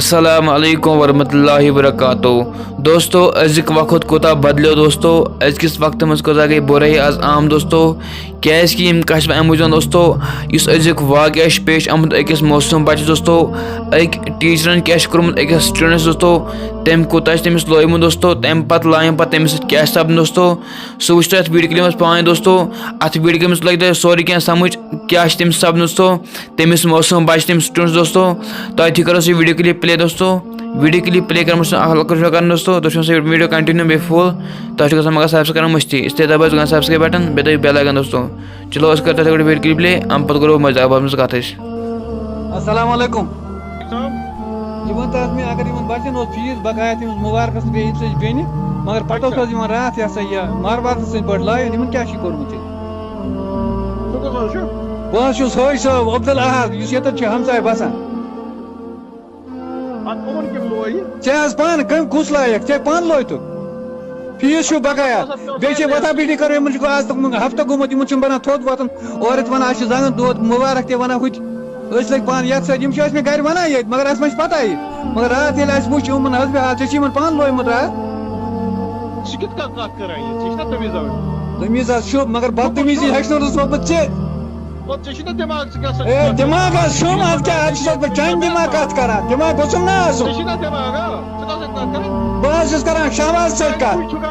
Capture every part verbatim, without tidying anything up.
السلام علیکم ورحمۃ اللہ وبرکاتہ۔ دوستو، أزیُک وقت کوٗتاہ بدلیو دوستو، أزکِس وقتس منٛز کۭژاہ گٔے بُرٲیی آز عام دوستو۔ کیازِ کہِ یِم کَتھ چھِ بہٕ اَمہِ موٗجوٗب وَنان دوستو، یُس أزیُک واقعہ چھُ پیش آمُت أکِس معصوٗم بَچَس دوستو، أکۍ ٹیٖچرَن کیٛاہ چھُ کوٚرمُت أکِس سٹوٗڈنٛٹَس دوستو، تٔمۍ کوٗتاہ چھُ تٔمِس لویمُت دوستو، تَمہِ پَتہٕ لایَن پَتہٕ تٔمِس سۭتۍ کیٛاہ چھُ سَپدُن دوستو، سُہ وٕچھتو اَتھ ویٖڈیو کِلِپہِ منٛز پانَے دوستو۔ اَتھ ویٖڈیو کِلِپہِ منٛز لَگہِ تۄہہِ سورُے کینٛہہ سَمٕجھ، کیٛاہ چھُ تٔمِس سَپدُن دوستو، تٔمِس معصوٗم بَچہِ تٔمِس سٹوٗڈنٛٹَس دوستو۔ تۄہہِ تہِ کَرو سُہ ویٖڈیو کِلِپ پٕلے دوستو۔ ویٖڈیو کِلِپ پٕلے کَرُن چھُ اَکھ لۄکُٹ شو کَرُن دوستو، تُہۍ چھُو سُہ ویٖڈیو کَنٹِنیوٗ بیٚیہِ فُل، تۄہہِ چھُو گژھان مگر سبسکرایب مٔشتٕے، اس لیے دَبٲیِو گۄڈٕ سبسکرایب بَٹَن، بیٚیہِ دَبٲیِو بیل آیکَن دوستو۔ چلو، أسۍ کَرو تۄہہِ گۄڈٕ ویٖڈیو کِلِپ پٕلے، اَمہِ پَتہٕ کَرو مٔنٛزۍ اَکھ بار منٛز کَتھ أسۍ۔ السلام علیکم۔ یہِ ؤنۍ تو حظ مےٚ، اگر یِمَن بَچَن اوس فیٖس بقایا تٔمِس مُبارکَس تہٕ بیٚیہِ أمۍ سٕنٛز بیٚنہِ، مگر پَتہٕ اوس حظ یِمَن راتھ یہِ ہسا یہِ مارٕ واتَس سۭتۍ پٲٹھۍ لایُن، یِمَن کیٛاہ چھِ کوٚرمُت یہِ؟ ژٕ کُس حظ چھُکھ؟ بہٕ حظ چھُس حٲج صٲب عبدالأحد، یُس ییٚتٮ۪تھ چھُ ہمساے بسان۔ اَتھ کٕمَن کیُتھ لوگ یہِ؟ ژےٚ حظ پانہٕ کٔمۍ کُس لایَکھ؟ ژےٚ پانہٕ لویتُکھ؟ فیٖس چھُ بقایا۔ بیٚیہِ چھِ وۄتھان بِہِتھ کران یِمَن چھُ آز تِمَن ہفتہٕ گوٚمُت، یِمَن چھُنہٕ بَنان تھوٚد وۄتھُن۔ اورٕ یِتھ وَنان اَسہِ چھُ زَنٛگَن دود مُبارک تہِ وَنان ہُتہِ۔ أسۍ لٔگۍ پانہٕ یَتھ سۭتۍ، یِم چھِ ٲسۍ مےٚ گَرِ وَنان ییٚتہِ، مگر اَسہِ ما چھِ پَتہ یہِ۔ مگر راتھ ییٚلہِ اَسہِ وٕچھ یِمَن حسبِ حال، ژےٚ چھِ یِمَن پانہٕ لویمُت راتھ۔ ژٕ کِتھ کٔنۍ کَتھ کران یہِ؟ ژےٚ چھُنہ تٔمِس زَن؟ تٔمِس حظ چھُ، مگر بدتٔمیٖزی ہیٚچھنٲوٕس بہٕ ژےٚ۔ او، ژےٚ چھُنہ دٮ۪ماغ، ژٕ کیٛاہ سا اے، دٮ۪ماغ حظ چھُم، اَدٕ کیٛاہ، اَدٕ چھُسَتھ بہٕ چانہِ دٮ۪ماغ کَتھ کران؟ دٮ۪ماغ گوٚژھُم نہ آسُن۔ ژےٚ چھُنہ دٮ۪ماغ، آ؟ ژٕ کَتھ سۭتۍ کَتھ کران؟ بہٕ حظ چھُس کران شہباز سۭتۍ کَتھ۔ بہٕ چھُکھ،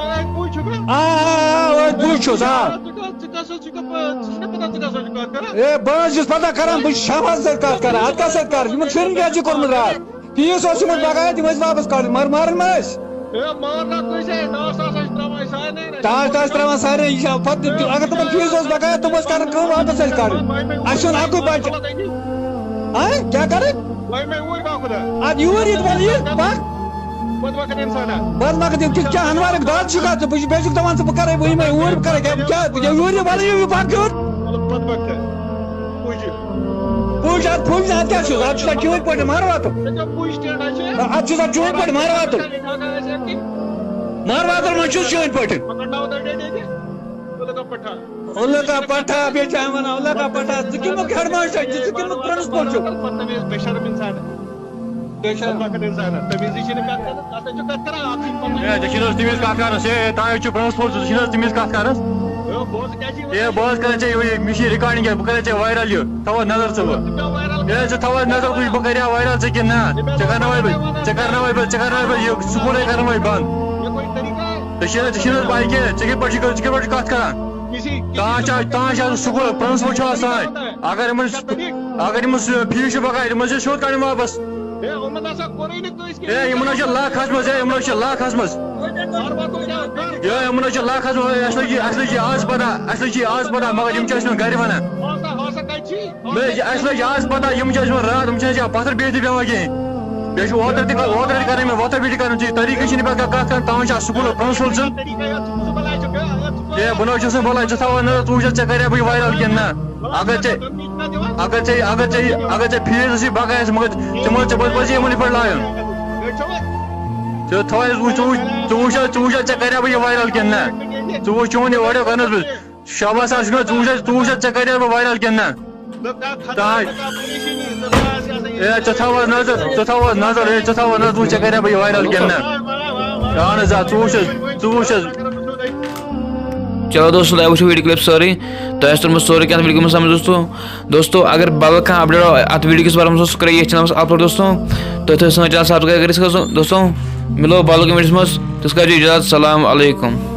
آ، بہٕ چھُس، آ۔ ژٕ کَتھ، ژٕ کَتھ سۭتۍ چھُکھ، ژٕ چھُکھ نہ پَتہ ژٕ کَتھ سۭتۍ چھُکھ کَتھ کران؟ اے، بہٕ حظ چھُس پَتہ کران، بہٕ چھُس شہباز سۭتۍ کَتھ کران۔ اَدٕ کَتھ سۭتۍ کَرٕ؟ یِمَن شُرٮ۪ن کیٛاہ چھُ کوٚرمُت راتھ؟ فیٖس اوس یِمَن بقایا، تِم ٲسۍ واپَس کَڑٕنۍ، مگر مارٕنۍ ما ٲسۍ؟ اے، مارنا کٲنٛسہِ، دَہ ساس ٲسۍ ترٛاوان أسۍ سارنٕے۔ دَہ ساس ترٛاوان سارنٕے، یہِ چھا پَتہٕ تِم، اگر تِمَن فیٖس اوس بقایا، تِم ٲسۍ کَران کٲم، واپَس ٲسۍ کَڑٕنۍ۔ اَسہِ چھُنہٕ اَکُے بَچہٕ۔ ہاں، کیٛاہ کَرٕنۍ؟ وۄنۍ مےٚ اوٗرۍ کانٛہہ خۄدا۔ اَدٕ یوٗرۍ یِتھ وَلہٕ یہِ، پَکھ۔ بد وقت اِنسانا۔ بد وقت یِم کِتھ کیٛاہ اَنوارٕکۍ دۄد چھُکھ اَتھ ژٕ؟ بہٕ چھُس، بیٚیہِ چھُکھ دَپان ژٕ بہٕ کَرَے، بہٕ یِمَے اوٗرۍ، بہٕ کَرَے کیٛاہ، کیٛاہ، یہِ یوٗرۍ یہِ وَلہٕ یہِ، یہِ پَکھ یوٗرۍ۔ مطلب بد وقت۔ پُج۔ پُج، اَدٕ پُج نہٕ، اَدٕ کیٛاہ چھُس؟ اَدٕ چھُس اَتھ چٲنۍ پٲٹھۍ مارٕ واتُن۔ ژےٚ کیٛاہ پُج ٹینٛٹ اَتہِ چھِ؟ اَدٕ چھُس اَتھ چٲنۍ پٲٹھۍ مارٕ واتُن۔ مارٕ واتُن منٛز چھُس چٲنۍ پٲٹھۍ۔ پکڑناو تۄہہِ ڈیڈی تہِ۔ اُلگا پٹھا۔ اُلگا پٹھا، بیٚیہِ چھِ اَمہِ وَنان اُلگا پٹھا۔ ژٕ کَمیُک ہیڈ ماستر چھُکھ؟ ژٕ کَمیُک پرنسپل چھُکھ؟ بدتمیٖز، بے شرم اِنسان۔ بے شرم۔ بدبخت اِنسان۔ تمیٖزٕے چھِنہٕ کَتھ کَران، کَتھ چھُ کَتھ کَران، اَتھ چھِنہٕ پَتہ۔ ہے، ژےٚ چھِنہٕ حظ تٔمِس کَتھ کَران، ہے، تانۍ چھُ پرنسپل، ژٕ چھِنہٕ حظ تٔمِس کَتھ کَران؟ ہے، بہٕ حظ کیٛاہ چھِ ہے، بہٕ حظ کَران ژےٚ یہِ، مےٚ چھِ یہِ ریکارڈنگ، بہٕ کَرٕ ژےٚ وایرل یہِ، تھاوَتھ نظر ژٕ وۄنۍ۔ ژٕ کیٛاہ وایرل ہے، ژٕ تھاوَتھ نظر، بہٕ، بہٕ کَرٕ یا وایرل ژٕ کِنہٕ نہ؟ ژےٚ کَرناوَے بہٕ، ژےٚ کَرناوَے بہٕ، ژےٚ کَرناوَے بہٕ، یہِ سکوٗلَے کَرناوَے بنٛد۔ ژےٚ چھِنہٕ حظ پَے کینٛہہ، ژےٚ کِتھ پٲٹھۍ چھِ، ژٕ کِتھ پٲٹھۍ چھِ کَتھ کَران؟ تانۍ چھِ، تانۍ چھِ آز سکوٗل پرنسپل چھُ آز تانۍ۔ اگر یِمَن، اگر یِمَن سُہ فیٖس چھُ بَکار، یِمَن چھِ سیوٚد کَڑٕنۍ واپَس۔ ہے، یِمَن حظ چھِ لَکھ کھٔژمٕژ، ہے، یِمَن حظ چھِ لَکھ کھٔژمٕژ۔ ہے، یِمَن حظ چھِ لَکھ کھٔژمٕژ، ہے، اَسہِ لٔج یہِ، اَسہِ لٔج یہِ آز پَتہ، اَسہِ لٔج یہِ آز پَتہ، مگر یِم چھِ اَسہِ وۄنۍ گَرِ وَنان۔ مےٚ، یہِ، اَسہِ لٔج آز پَتہ، یِم چھِ اَسہِ وۄنۍ راتھ، یِم چھِنہٕ اَسہِ پَتھَر بیٚہتھ بیٚہوان کِہیٖنۍ۔ بیٚیہِ چھُ اوترٕ تہِ، اوترٕ تہِ کَرٕنۍ مےٚ وۄتھَر بیٚیہِ تہِ کَرٕنۍ ژےٚ، طریٖقہٕ چھِنہٕ پَتہٕ کَتھ کَرٕنۍ، تَوَے چھِ اَتھ سکوٗلُک پرنسپل ژٕ۔ ہے، بہٕ نہ حظ چھُس نہٕ بَلاے، ژٕ تھاوَن نہٕ، ژٕ وٕچھ حظ، ژےٚ کَرے بہٕ یہِ وایرَل کِنہٕ نہ۔ اگر ژےٚ، اگر ژےٚ، اگر ژےٚ، اگر ژےٚ فیٖس ٲسی بَکار، مگر ژٕ ما ژےٚ پَتہٕ پَزی یِمَن یِتھ پٲٹھۍ لایُن۔ ژٕ تھاو حظ، ژٕ وٕچھ، ژٕ وٕچھ، ژٕ وٕچھ حظ، ژٕ وٕچھ حظ، ژےٚ کَرے بہٕ یہِ وایرَل کِنہٕ نہ۔ ژٕ وٕچھ چون یہِ audio کَرنَس بہٕ۔ شاباش حظ، ژٕ وٕچھ حظ، ژٕ وٕچھ حظ، ژےٚ کَرے بہٕ وایرَل کِنہٕ نہ۔ تانۍ۔ ہے، ژٕ تھاو حظ نظر، ژٕ تھاو حظ نظر، ہے، ژٕ تھاو حظ نظر، ژٕ وٕچھ ژےٚ کَرے بہٕ یہِ وایرَل کِنہٕ نہ۔ اَہَن حظ، آ، ژٕ وٕچھ حظ، ژٕ وٕچھ حظ۔ چلو دوستو، تۄہہِ وٕچھو ویٖڈیو کِلِپ سٲرٕے۔ تۄہہِ آسہِ توٚرمُت سورُے کینٛہہ اَتھ ویٖڈیو کِلِپَس سَمٕجھ دوستو۔ دوستو، اگر بدل کانٛہہ اپڈیٹ آو اَتھ ویٖڈیو کِس بارَس منٛز، سُہ کَرو ییٚتھۍ چینلَس منٛز اپلوڈ دوستو۔ تُہۍ تھٲیِو سٲنۍ چینل سبسکرایب کٔرِتھ دوستو۔ مِلو بدل کُنہِ ویٖڈیوَس منٛز، تِژھ کالہِ چھِ اِجازت۔ السلام علیکم۔